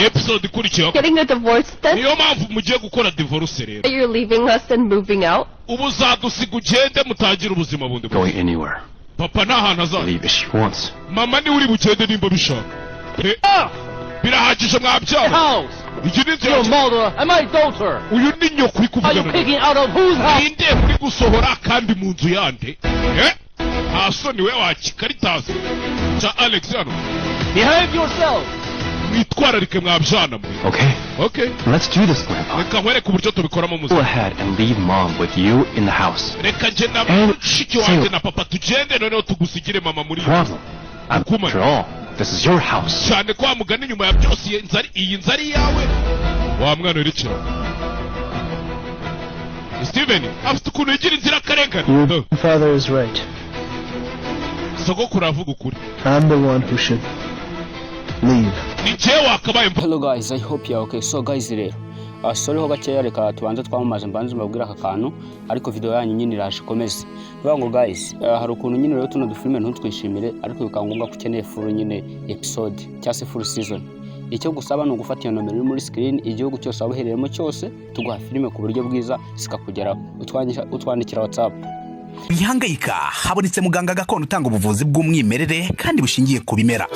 Episode ikurikiyeho. Getting a divorce then? Niyo mpamvu mugiye gukora divorce rero. You're leaving us and moving out? Ubu uzadusiga ugende mutangire ubuzima bundi. Going anywhere. Papa nta hantu azaza. Leave if she wants. Mama niwe uri bugende nimba bishaka. Birahagije mwabyara. House. Iyi ni inzu Your yanjye. mother and my daughter. Uyu ni nyoko uri Are you kuvugana. kicking out of whose house? Ninde uri gusohora kandi mu nzu yande? Nta soni we wakikaritasi cya Alex hano. Behave yourself. Mwitwararike mwabyana mwe. Okay. Okay. Let's do this, Grandpa. Reka nkwereke uburyo tubikoramo Go muzima. ahead and leave Mom with you in the house. Reka njye na And mushiki wanjye na papa tugende noneho tugusigire mama muri iyi nzu. Problem. After all, this is your house. Cyane ko wa mugani nyuma ya byose iyi nzu ari iyi nzu ari iyawe. Wa mwana werekera. Steven afite ukuntu yigira inzirakarengane. Your father is right. Sogokuru avuga ukuri. I'm the one who should leave. Ni njyewe wakabaye mva. Hello guys, I hope you are okay. So guys rero, sorry ho gakeya, reka tubanze twamamaze mbanze mbabwire aka kantu, ariko video yanyu nyine iraje ikomeze. Bivuga ngo guys, hari ukuntu nyine rero tuno dufilime ntutwishimire, ariko bikaba ngombwa ko ukeneye full nyine episode cyangwa se full season. Icyo gusaba ni ugufata iyo nomero iri muri screen, igihugu cyose waba uherereyemo cyose, tuguha filime ku buryo bwiza zikakugeraho. Utwandikira WhatsApp. Wihangayika, habonetse muganga gakondo utanga ubuvuzi bw'umwimerere kandi bushingiye ku bimera.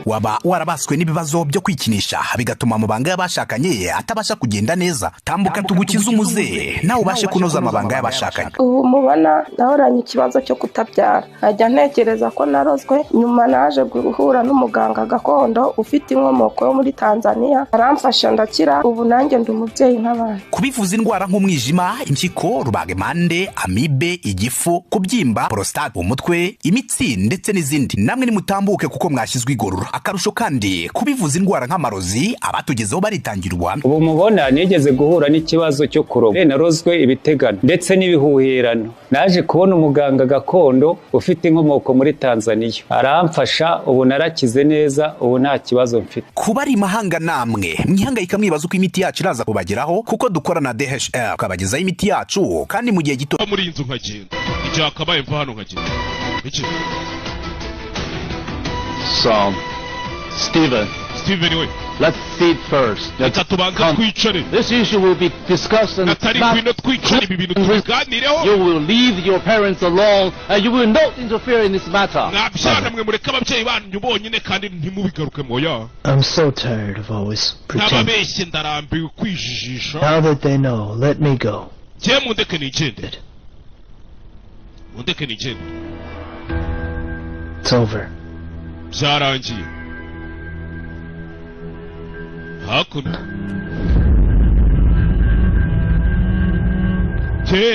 Waba warabaswe n'ibibazo byo kwikinisha bigatuma amabanga y'abashakanye atabasha kugenda neza, tambuka tugukize umuze nawe ubashe kunoza amabanga y'abashakanye. Ubu mubona nahoranye ikibazo cyo kutabyara, nkajya ntekereza ko narozwe. Nyuma naje guhura n'umuganga gakondo ufite inkomoko yo muri Tanzania, aramfasha ndakira. Ubu nanjye ndi umubyeyi nk'abandi. Kubivuza indwara nk'umwijima, impyiko, rubagimpande, amibe, igifu, kubyimba, prostate, umutwe, imitsi ndetse n'izindi, namwe nimutambuke kuko mwashyizwe igorora. Akarusho kandi kubivuza indwara nk'amarozi, abatugezeho baritangira ubuhamya. Ubu mubona nigeze guhura n'ikibazo cyo kuroga, narozwe ibitegano ndetse n'ibihuherano. Naje kubona umuganga gakondo ufite inkomoko muri Tanzania, aramfasha, ubu narakize neza, ubu nta kibazo mfite. Kuba ari imahanga namwe mwihangayika mwibaza uko imiti yacu iraza kubageraho, kuko dukora na DHL tukabagezaho imiti yacu kandi mu gihe gito. Muri iyi nzu nkagenda. Igihe akabaye mva hano nkagenda. Iki? So, Steven, Steven we. let's sit first. Reka tubanze twicare. This issue will be discussed and Natali ngwino twicare ibi bintu tubiganireho. You will leave your parents alone and you will not interfere in this matter. Mwabyana mwe mureke ababyeyi banyu bonyine kandi ntimubigaruke moya. I'm so tired of always pretending. Ntababeshye ndarambiwe kwijijisha. Now that they know, let me go. Njye mundeke nigende. Mundeke nigende. It's over. Byarangiye. Hakuno.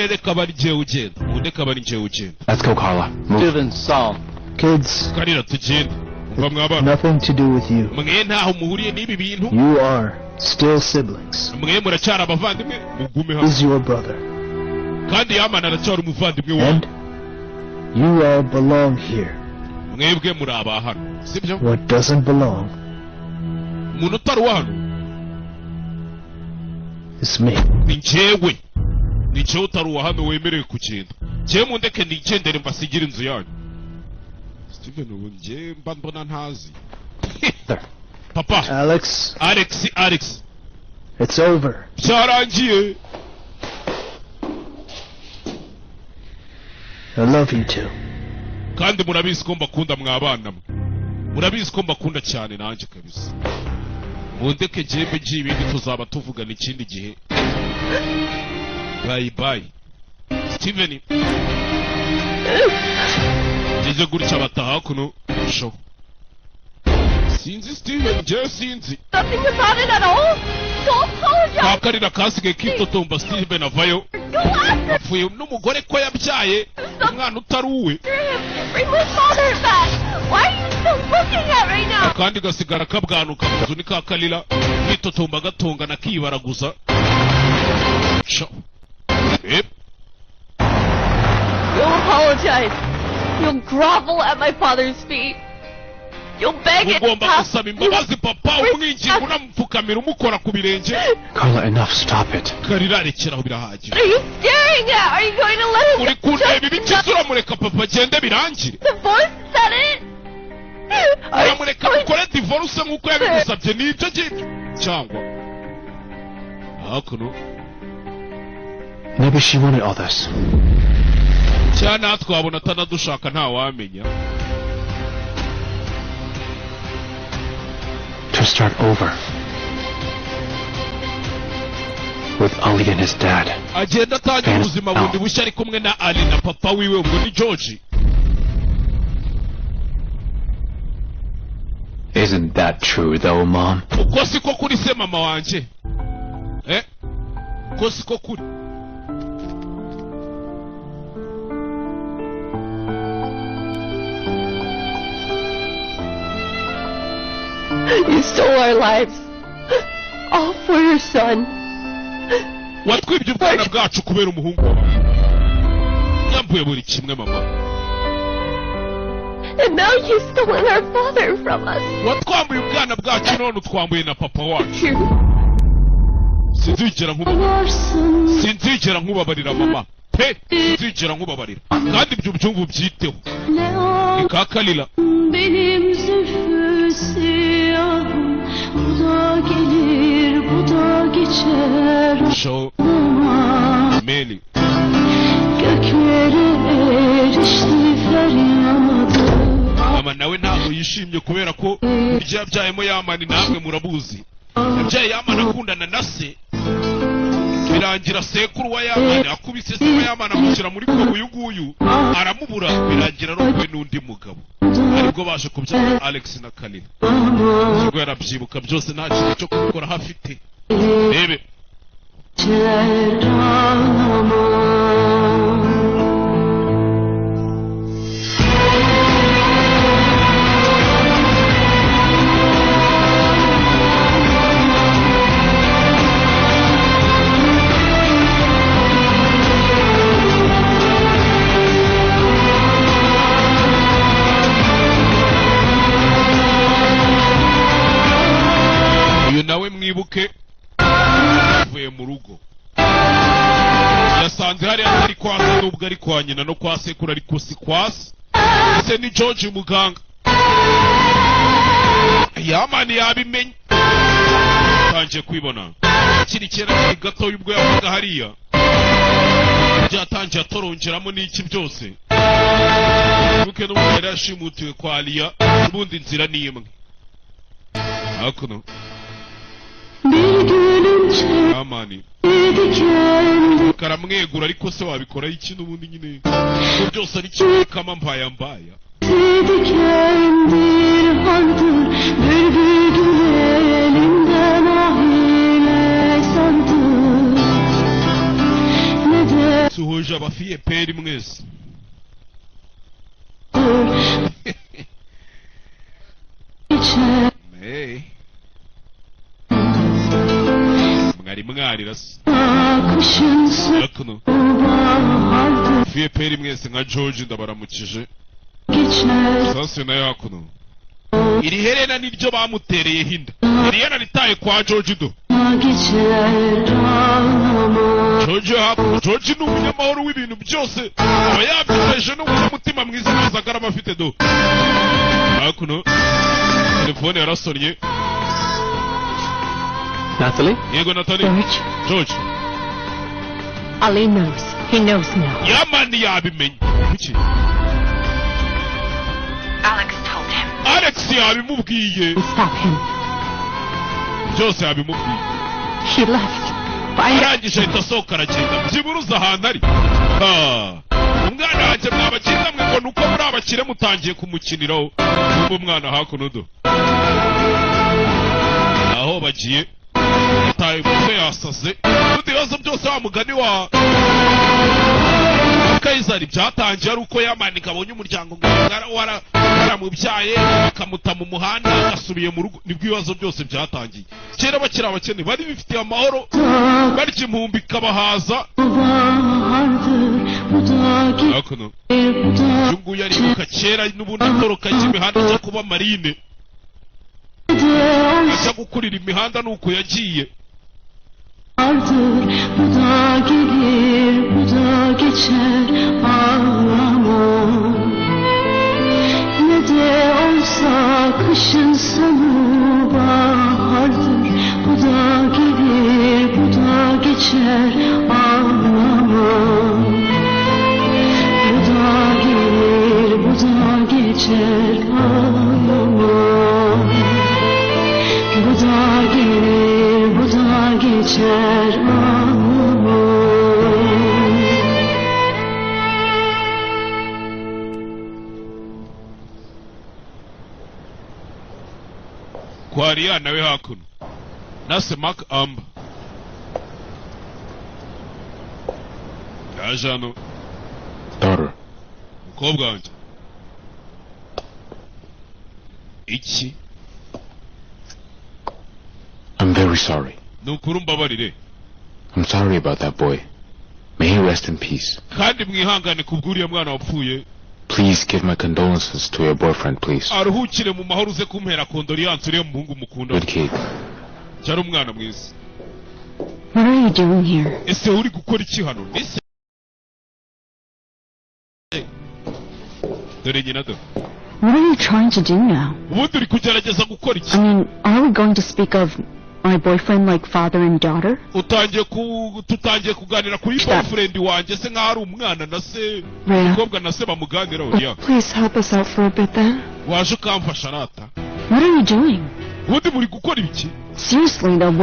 Reka aba ari njyewe ugenda. Mundeke aba ari njyewe ugenda. Let's go, Carla. Move. Steven, son. Kids, Karira tugende. Umva mwabana. nothing to do with you. Mwe ntaho muhuriye n'ibi bintu. You are still siblings. Mwe muracyari abavandimwe, mugume hano. Is your brother. Kandi Yamana aracyari umuvandimwe wawe. And you all belong here. Mwebwe muri aba hano. Sibyo? What doesn't belong Umuntu utari uwa hano is me. ni njyewe. Ni njyewe utari uwa hano wemerewe kugenda. Njyewe mundeke nigendere mbasigire inzu yanyu. Steven ubu njye mba mbona ntazi. Papa. Alex, Alex, Alex. it's over. Byarangiye. I love you too. Kandi murabizi ko mbakunda mwabana mwe. Murabizi ko mbakunda cyane nanjye kabisa. Mundeke njyembe ngiye ibindi tuzaba tuvugana ikindi gihe. Bye bye. Steven. Ngeze gutya bataha kuno show. Sinzi Steven, njyewe sinzi. Nothing about it at all? Don't apologize! Kakarira kasigaye kitotomba Steven avayo. Go after Apfuye n'umugore ko yabyaye umwana utari uwe. him! Bring my father back! Why are you still looking at right now? Akandi gasigara kabwanuka mu nzu ni ka Kalira kitotomba gatongana kibaraguza. Show. Yep. You'll apologize. You'll grovel at my father's feet. You'll beg it. Ugomba gusaba imbabazi papa, umwinginga unamupfukamira umukora ku birenge. Carla, enough. Stop it. Kalira rekeraho birahagije. What are you staring at? Are you going to let him Uri kundeba ibiki uramureka papa agende birangire? divorce? Is that it? Are you Uramureka going mukore divorce nk'uko yabigusabye, ni ibyo ngibyo cyangwa hakuno? Maybe she wanted all this. Cyangwa natwe wabona atanadushaka, ntawamenya. To start over. With Ali and his dad. Agenda atangira ubuzima bundi bushya ari kumwe na Ali na papa wiwe, ubwo ni George. Isn't that true though, Mom? Uko siko kuri se, mama wanjye? Eh, uko siko kuri? You stole our lives. All for your son. Watwibye ubwana bwacu kubera umuhungu wawe. Yambuye buri kimwe, mama. And now you've stolen our father from us. Watwambuye ubwana bwacu, none utwambuye na papa wacu. You Sinzigera nkubabarira, sinzigera nkubabarira, mama pe, sinzigera nkubabarira. Kandi ibyo ubyumva ubyiteho. Ni kakalila. Benim zülfü siyahım. Bu da gelir, bu da geçer. Show meli. Göklere erişti feryadım. Mama nawe ntabwo yishimye kubera ko burya yabyayemo Yamani, namwe murabuzi. Yabyaye Yamani akundana na se, birangira sekuru wa Yamani akubise se wa Yamani, amushyira muri kobo, uyu nguyu aramubura, birangira arongowe n'undi mugabo, aribwo baje kubyara Alex na Kalina. Ubwo yarabyibuka byose, nta kintu cyo kubikora afite, rebe. Geçer ağlama. Uyu nawe mwibuke avuye mu rugo, yasanze hariya atari kwa se, nubwo ari kwa nyina no kwa sekuru, ariko si kwa se. Ese ni George muganga. Yamani yabimenye, atangiye kwibona akiri kera, akiri gatoya, ubwo yabaga hariya byatangiye atorongeramo n'iki byose. Wibuke n'ubu yari yashimutiwe kwa Aliya, ubundi inzira ni imwe hakuno. Bir gülün Yamani dikendir. Karamwegura, ariko se wabikora iki n'ubundi nyine ko byose ari kimwe kama mbaya mbaya. Dikendir hardır. Bülbül gül elinden ah ile sandı. Ne de Suhuje abafiye peri mwese. geçer. Hey. Mwari mwarira se? Kışın Hakuno bahardır. Fiye peri mwese nka George, ndabaramukije. Geçer. Sasa nayo hakuno iri herena niryo bamutereyeho inda, iri herena ritaye kwa George do. Geçer ağlama. George hakuno, George ni umunyamahoro w'ibintu byose, aba yabyifashe n'umunyamutima mwiza neza agarama afite do. Hakuno telefone yarasonnye. Natalie? Yego, Natalie. George. George. Ali knows. He knows now. Yamani yabimenye. Kuki? Alex told him. Alex yabimubwiye. Stop him. Byose yabimubwiye. He left. Find Arangije ahita asohoka aragenda, byiburuza ahantu ari. Ah, umwana wanjye mwabakira mwe ngo nuko muri abakire mutangiye kumukiniraho. N'ubu umwana hakuno do aho bagiye taye umutwe yasaze. Ubundi ibibazo byose, wa mugani wa Kayizari, byatangiye ari uko yamanika abonye umuryango ngo waramubyaye bakamuta mu muhanda, agasubiye mu rugo, nibwo ibibazo byose byatangiye. Kera bakiri abakene bari bifitiye amahoro, barya impumbi ikabahaza. Bahardır. Bu da Hakuno gelir, bu da uyu nguyu aribuka kera n'ubundi atoroka ajya imihanda, ajya kuba marine, de ajya gukurira imihanda, nuko yagiye. vardır. Bu da gelir, bu da geçer, ağlama. Ne de olsa Kışın sonu bahardır. Bu da gelir, bu da geçer, ağlama. Bu da gelir, bu da geçer, ağlama. Bu da gelir, bu da geçer, ağlama. Kwa nawe hakuno nase Mark Amba yaje hano. Daughter. Mukobwa wanjye, iki? I'm very sorry. Ni ukuri umbabarire. I'm sorry about that boy. May he rest in peace. Kandi mwihangane kubw'uriya mwana wapfuye. Please give my condolences to your boyfriend, please. Aruhukire mu mahoro, uze kumpera condoléances uriya muhungu mukunda. Good kid. Cyari umwana mwiza. What are you doing here? Ese uri gukora iki hano? Ese dore nyina do. What are you trying to do now? Ubundi uri kugerageza gukora iki? I mean, are we going to speak of my boyfriend like father and daughter? Utangiye ku tutangiye kuganira kuri boyfriend wanjye se nkaho ari umwana na se, Rhea. umukobwa na se bamuganiraho ya. Please help us out for a bit then. Waje ukamfasha rata. What are you doing? Ubundi muri gukora ibiki? Seriously though,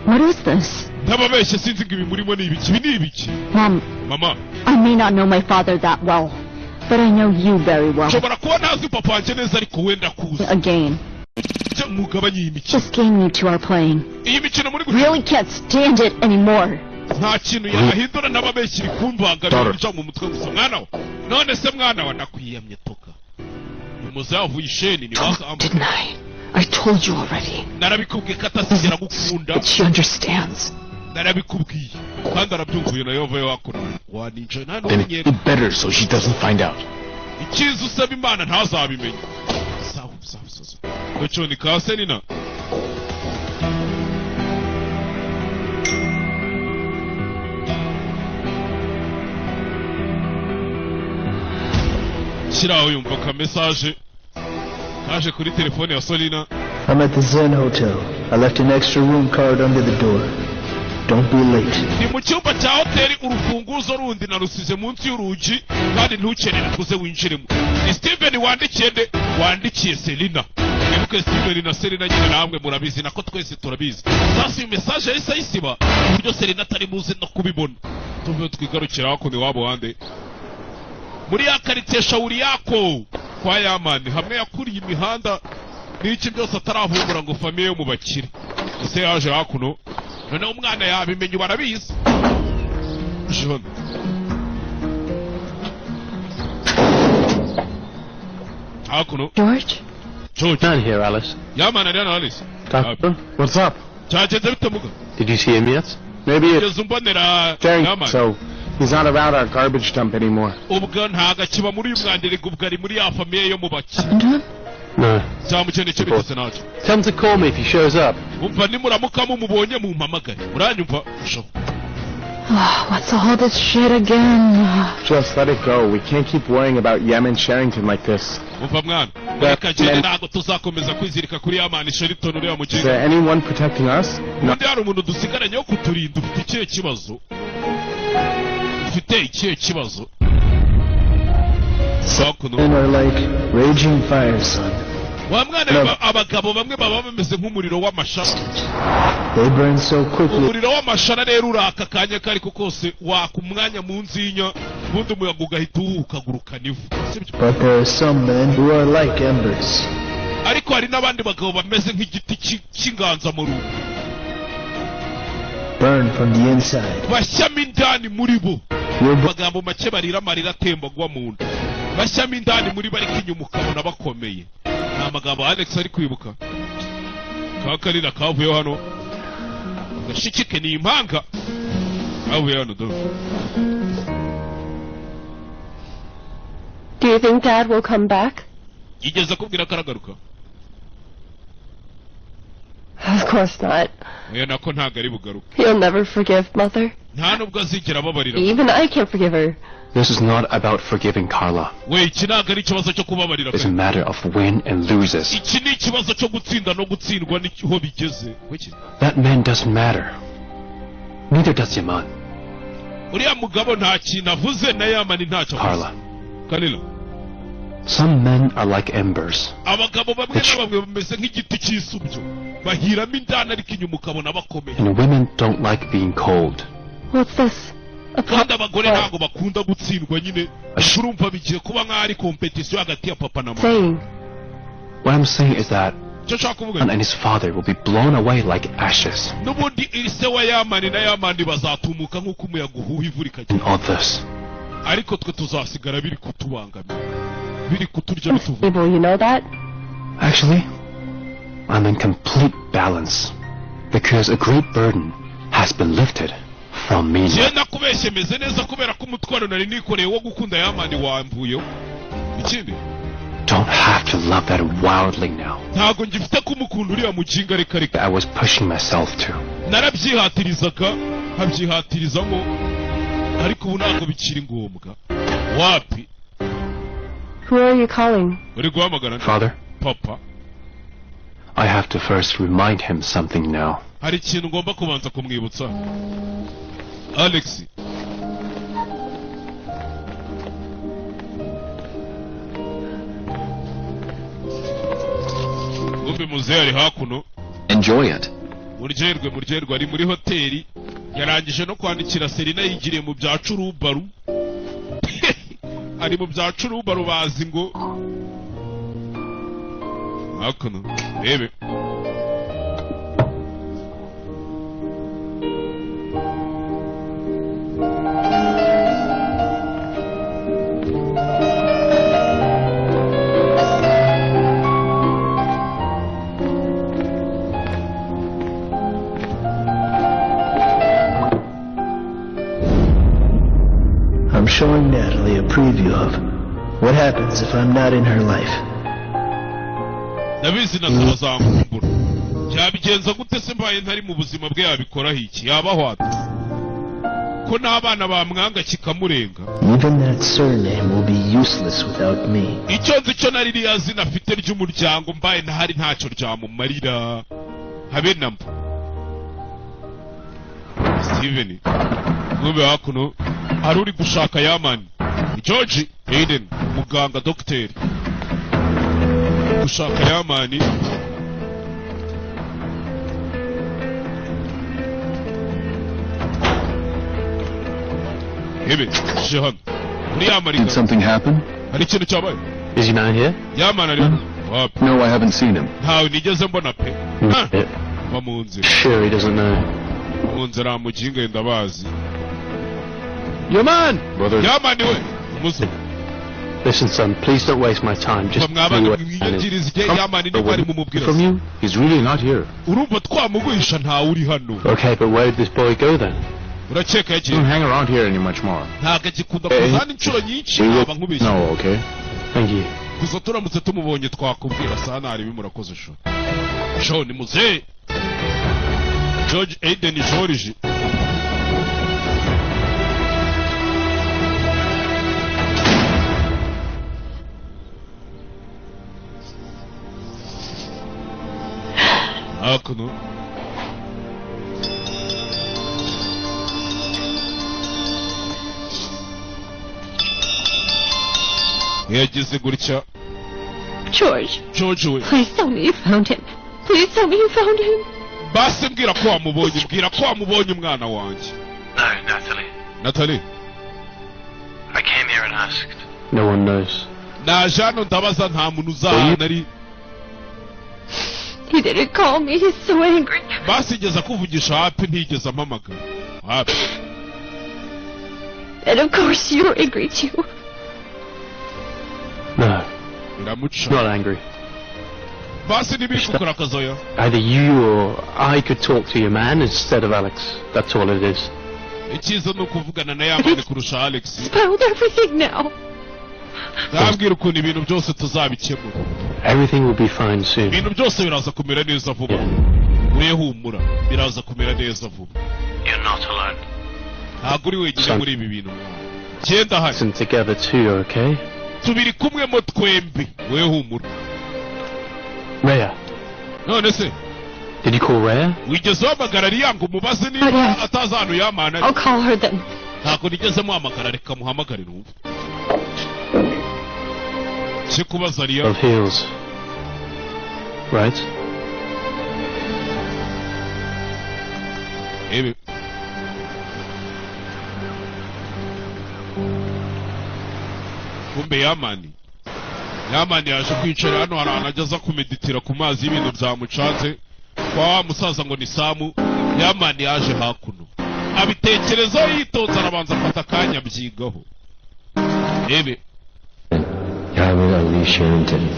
what is this? Ntababeshye, sinzi ngo ibi murimo ni ibiki, ibi ni ibiki? Mom, Mama, I may not know my father that well, but I know you very well. Nshobora kuba ntazi papa wanjye neza, ariko wenda kuzi. Again, Mugabanye iyi mikino. this game you two are playing. Iyi mikino muri gukina. Really can't stand it anymore. Nta kintu yahindura, n'ababeshyi iri kumbangamira bica mu mutwe gusa. Mwana wa, none se mwana wa, nakwiyamye toka umuze yavuye isheni ni Mark Amba. Didn't I? I told you already. Narabikubwiye ko atazigera gukunda. But she understands. Narabikubwiye kandi arabyumvuye nayo yavuye wakora waninja nta Then n'umenyera. do better so she doesn't find out. Icyiza usaba Imana ntazabimenye. Sawa sawa sawa, gaco ni ka Selina. Shyiraho yumva ka message kaje kuri telefone ya Solina. I'm at the Zen Hotel. I left an extra room card under the door. Don't be late. Ni mu cyumba cya hoteli, urufunguzo rundi narusize munsi y'urugi, kandi ntukenere tuze winjiremo. Ni Steven wandikiye nde? Wandikiye Selina. Mwibuke Steven na Selina nyine, namwe murabizi, nako twese turabizi. Sasa iyo message yahise ayisiba ku buryo Selina atari buze no kubibona. Tuve twigarukira hakuno iwabo wande, muri ya karitsiye Shauri yako kwa Yamani, hamwe yakuriye imihanda n'iki byose ataravumbura ngo famille yo mu bakire. Ese yaje hakuno, noneho umwana yabimenye, barabizi. Jean hakuno. George? George. Not here, Alice. Yamani ari hano, Alice. Doctor, what's up? Cyagenze bite muga? Did you see him yet? Maybe it. Ugeze umbonera Staring, Yamani? so he's not around our garbage dump anymore. Ubwo ntago akiba muri uyu mwandiriko, ubwo ari muri ya famille yo mu bakire. No. Cyamukeneye bigeze nacyo. Tell him to call me if he shows up. Umva, nimuramuka mumubonye mumpamagare, muranyumva? Ushaho. Oh, what's all this shit again? Just let it go. We can't keep worrying about Yemen Sherrington like this. Umva mwana, reka agende, ntabwo tuzakomeza kwizirika kuri Yamani Sheriton uriya Is muginga. there anyone protecting us? No. Ubundi hari umuntu dusigaranye wo kuturinda? Ufite ikihe kibazo? Ufite ikihe kibazo hakuno? Men are like raging fire, son. Wa mwana, abagabo bamwe baba bameze nk'umuriro w'amashara. They burn so quickly Umuriro w'amashara rero uraka akanya ko ariko kose, waka umwanya mu nzinya, ubundi umuyaga ugahita uwuhukagurukana ivu, sibyo? But there are some men who are like embers. Ariko hari n'abandi bagabo bameze nk'igiti cy'inganzamarumbu. Burn from the inside. Bashyamo indani muri bo. Your Mu magambo make, barira amarira atemba agwa mu nda. Bashyamo indani muri bo, ariko inyuma ukabona bakomeye. Ni amagambo Alex ari kwibuka. Ka karira kavuyeho hano, gashikike ni impanga kavuye hano do. Do you think Dad will come back? Yigeze akubwira ko aragaruka? Of course not. Oya, nako ntabwo ari bugaruke. He'll never forgive Mother. Nta nubwo azigera ababarira. Even I can't forgive her. This is not about forgiving Carla. We, iki ntabwo ari ikibazo cyo kubabarira. It's a matter of win and loses. Iki ni ikibazo cyo gutsinda no gutsindwa, niho bigeze. Kuki? That man doesn't matter. Neither does Yaman. Uriya mugabo nta kintu avuze, na Yamani ntacyo avuze. Carla, Kalila. some men are like embers. Abagabo bamwe na bamwe bameze nk'igiti cy'isubyo, bahiramo indani ariko inyuma ukabona bakomeye. And women don't like being cold. What's this? Kandi abagore ntabwo bakunda gutsindwa nyine. Urumva bigiye kuba nk'aho ari competition hagati ya papa na mama. Saying? What I'm saying is that Icyo nshaka kuvuga, and his father will be blown away like ashes. n'ubundi ise wa Yamani na Yamani bazatumuka nk'uko umuyaga uhuha ivu And rikagenda, all this. ariko twe tuzasigara biri kutubangamira, biri kuturya bituvuga. Able, you know that? Actually, I'm in complete balance because a great burden has been lifted from me. Njye nakubeshye, meze neza kubera ko umutwaro nari nikoreye wo gukunda Yamani wamvuyeho. Ikindi, Don't have to love that wildling now. ntabwo ngifite kumukunda uriya muginga, reka reka. I was pushing myself to. Narabyihatirizaga, nkabyihatirizamo, ariko ubu ntabwo bikiri ngombwa, wapi. Who are you calling? Uri guhamagara nde? Father, Papa. I have to first remind him something now. Hari ikintu ngomba kubanza kumwibutsa Alex. Kumbe muzehe ari hakuno. Enjoy it. Muryoherwe, muryoherwe. Ari muri hoteli, yarangije no kwandikira Serena, yigiriye mu bya curubaru, ari mu bya curubaru, bazi ngo hakuno rebe. I'm showing Natalie a preview of what happens if I'm not in her life. Ndabizi na azankumbura. Yabigenza gute se mbaye ntari mu buzima bwe? Yabikoraho iki? Yabaho ate ko n'abana bamwanga kikamurenga? Even that surname will be useless without me. Icyo nzi cyo, na ririya zina afite ry'umuryango, mbaye ntahari ntacyo ryamumarira habe na mba. Steven mwube hakuno hari uri gushaka Yamani, George Aiden, muganga, dogiteri, gushaka Yamani. Hebe je hano kuri Yamani. Did something happen? Hari ikintu cyabaye? Is your man here? Yamani ari hano? Wapi. No, I haven't seen him. Ntawe nigeze mbona pe. Va mu nzira. Sure he doesn't know. Mu nzira muginga, ndabazi. Your man! Brother. Yamani we, muzo. Listen, son, please don't waste my time. Just Mwabana tell me where the man is. mwiyangiriza igihe. Yamani niba ari mumubwira. From you? He's really not here. Urumva twamuguhisha, ntawe uri hano. Okay, but where did this boy go then? Urakeka yagiye? Don't hang around here any much more. Ntabwo agikunda kuza hano inshuro nyinshi, We will naba nkubeshye. know, okay? Thank you. Gusa turamutse tumubonye twakubwira. Saa ntaribi, murakoze. Sho sho ni muzehe George Aiden, George. Hakuno yageze gutya. George, George we. Please tell me you found him. Please tell me you found him. Basi mbwira ko wamubonye, mbwira ko wamubonye umwana wanjye. No, Natalie. Natalie. I came here and asked. No one knows. Naje hano ndabaza, nta muntu uzahana ari. He didn't call me. He's so angry. Basigeze akuvugisha? Hapi, ntigeze ampamagara, hapi. And of course you're angry too. No, Biramuca. not angry. Basi ntibiri gukora akazoya. Either you or I could talk to your man instead of Alex. That's all it is. Icyiza ni ukuvugana na Yamani kurusha Alex. Spoiled everything now. Ndabwira ukuntu ibintu byose tuzabikemura. Everything will be fine soon. Ibintu byose biraza kumera neza vuba. We humura, biraza kumera neza vuba. You're not alone. Ntabwo uri wenyine muri ibi bintu, genda hari. Listen together too, okay? Tubiri kumwe mo twembi, we humura. Rhea. None se Did you call Rhea? wigeze uhamagara Riya ngo umubaze niba atazi ahantu yamana ari? I'll call her then. Ntabwo nigeze muhamagara, reka muhamagare numve. Cyo kubaza Riya. Of heels. Right? Ebe. Kumbe Yamani. Yamani yaje kwicara hano, hari ahantu ajya aza kumeditira ku mazi y'ibintu byamucanze. Kwa wa musaza ngo ni Samu, Yamani yaje hakuno. Abitekerezaho yitonze, arabanza afata akanya abyigaho. Ebe. Yaman Ali Sherrington.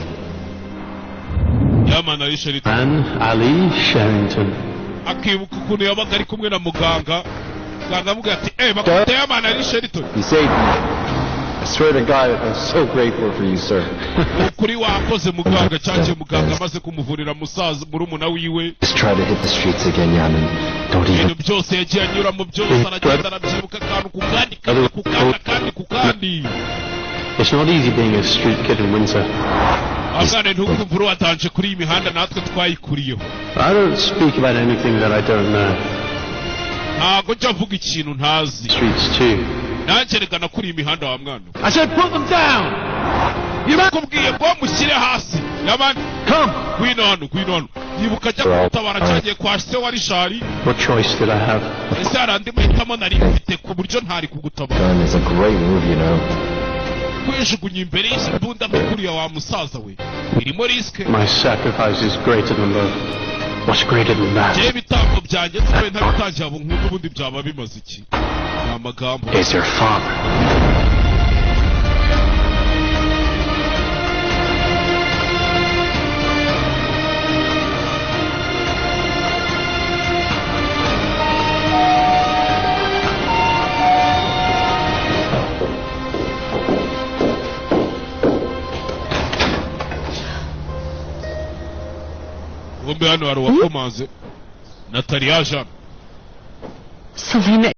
Yamani Ali Sherrington. Ann Ali Sherrington. Akibuka ukuntu yabaga ari kumwe na muganga. Muganga amubwira ati, bakwita Yamani Ali Sherrington. You saved me. I swear to God, I'm so grateful for you, sir. Ukuri wakoze muganga, cyagiye muganga amaze kumuvurira musaza murumuna wiwe. Just try to hit the streets again, Yaman. Don't even. Ibintu byose yagiye anyuramo byose aragenda arabyibuka akantu ku kandi, kandi ku kandi, kandi ku kandi. It's not easy being a street kid in winter. Abwana ntukumva watanje kuri iyi mihanda, natwe twayikuriyeho. I don't speak about anything that I don't know. Ntabwo njya mvuga ikintu ntazi. Streets too. Nanjye reka nakuriye imihanda wa mwana. I said put them down. Yakubwiye ngo mushyire hasi. Yamani. Come. Ngwino hano, ngwino hano. Yibuka ajya kumutabara cyagiye kwa se wa Richard. What choice did I have? Ese hari andi mahitamo nari mfite ku buryo ntari kugutabara? Gun is a great move, you know. Kwijugunya imbere y'imbunda nkuriya wa musaza we. Irimo risk. My sacrifice is greater than love. What's greater than that? Njyewe ibitambo byanjye twe ntabitangiye abo nkunda, ubundi byaba bimaze iki? Ni amagambo. Is your father. Kumbe hano hari uwakomanze. Natali yaje hano. Selena